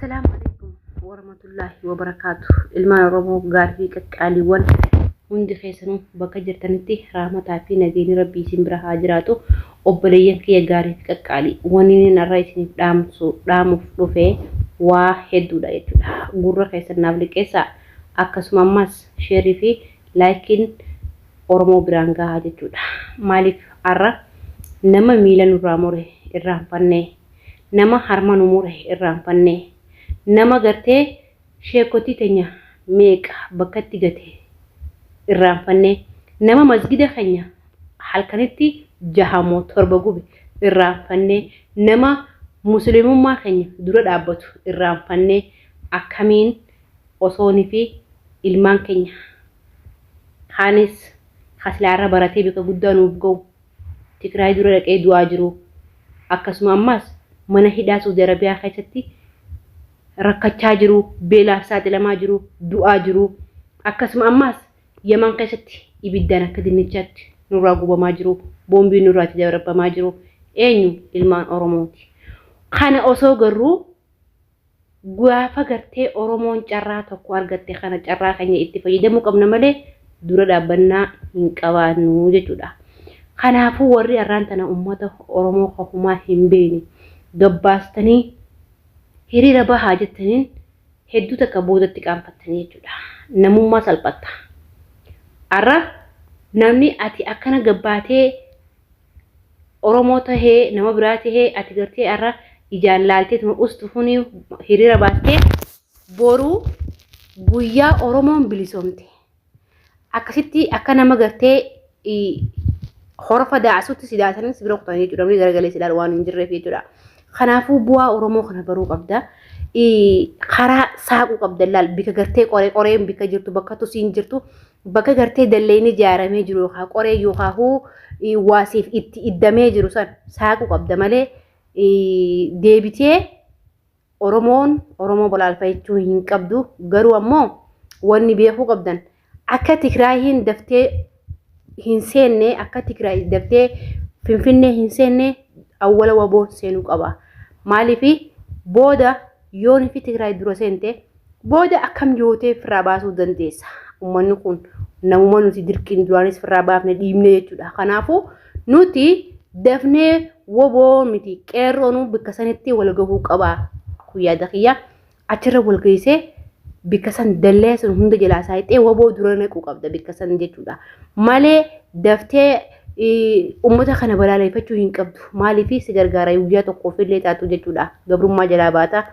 Assalaamu alaikum warahmatullaahi wabarakaatu. Ilmaan Oromoo gaarii fi qaqqaaliiwwan hundi keessanuu bakka jirtanitti rahmataa fi nageenyi Rabbii isin bira haa jiraatu. Obboleeyyan kiyya gaarii fi qaqqaalii wanni inni irra isiniif dhaamsu dhaamuuf dhufe waa hedduudha jechuudha. Gurra keessan naaf liqeessaa, akkasuma ammas sheerii fi laayikiin Oromoo biraan gahaa jechuudha. Maaliif har'a nama miila nurraa mure irraanfannee, nama harma nu mure irraanfannee, nama gartee sheekotii teenya meeqa bakkatti gate irraanfannee, nama masgida keenya halkanitti jahamoo torba gube irraanfannee, nama muslimummaa keenya dura dhaabbatu irraanfannee, akkamiin osoonii fi ilmaan keenya kaanis kasilaarra baratee bika guddaa nuuf ga'u Tigraay dura dhaqee du'aa jiru, akkasuma ammas mana hidhaa Saudi Arabiyaa keessatti rakkachaa jiru, beelaaf saaxilamaa jiru, du'aa jiru, akkasuma ammas Yaman keessatti ibiddaan akka dinnichaatti nurraa gubamaa jiru, boombiin nurraatti darbamaa jiru eenyu? Ilmaan Oromooti. Kana osoo garuu gaafa gartee Oromoon carraa tokko argatte kana carraa keenya itti fayyadamuu qabna malee dura dhaabbannaa hin qabaannu jechuudha. Kanaafuu warri har'aan tana uummata Oromoo homaa hin beekne gabbaastanii hiriira bahaa jettaniin hedduu takka boodatti qaanfattanii jechuudha. Namummaa salphatta. Har'a namni ati akkana gabbaatee Oromoo tahee nama biraa tahee ati gartee har'a ijaan laalteetuma ustu kuni hiriira baastee, boruu guyyaa Oromoon bilisoomte akkasitti akka nama gartee horofa daasutti si daasanii si bira kutanii jechuudha. Namni garagalee si ilaalu waan hin jirreef jechuudha. Kanaafuu bu'aa Oromoo kana baruu qabda. Karaa saaquu qabda. Laal, bika gartee qoree qoreen bika jirtu, bakka tusiin jirtu, bakka gartee dalleen ijaaramee jiru yookaan qoree yookaan waasiif itti iddamee jiru san saaquu qabda malee deebitee Oromoon Oromoo balaalfachuu hin qabdu. Garuu ammoo wanni beekuu qabdan, akka Tigraayiin daftee hin seenne, akka Tigraay daftee Finfinnee hin seenne, awwala WBOn seenuu qaba. Maaliif booda yoon fi Tigraay dura seente booda akkam yootee firraa baasuu dandeessa? Uummanni kun namuma nuti dirqiin duraanis firraa baafne dhiibne jechuudha. Kanaafuu nuti dafnee WBO miti, qeerroonuu bakka sanitti wal gahuu qaba. Kun yaada kiyya. Achirra wal geessee bikka san dallee sun hunda jalaa saayixee WBO dura naquu qabda bikka san jechuudha. Malee daftee uummata kana balaaleffachuu hin qabdu. Maaliif si gargaara? Guyyaa tokkoof illee taatu jechuudha. Gabrummaa jalaa baata.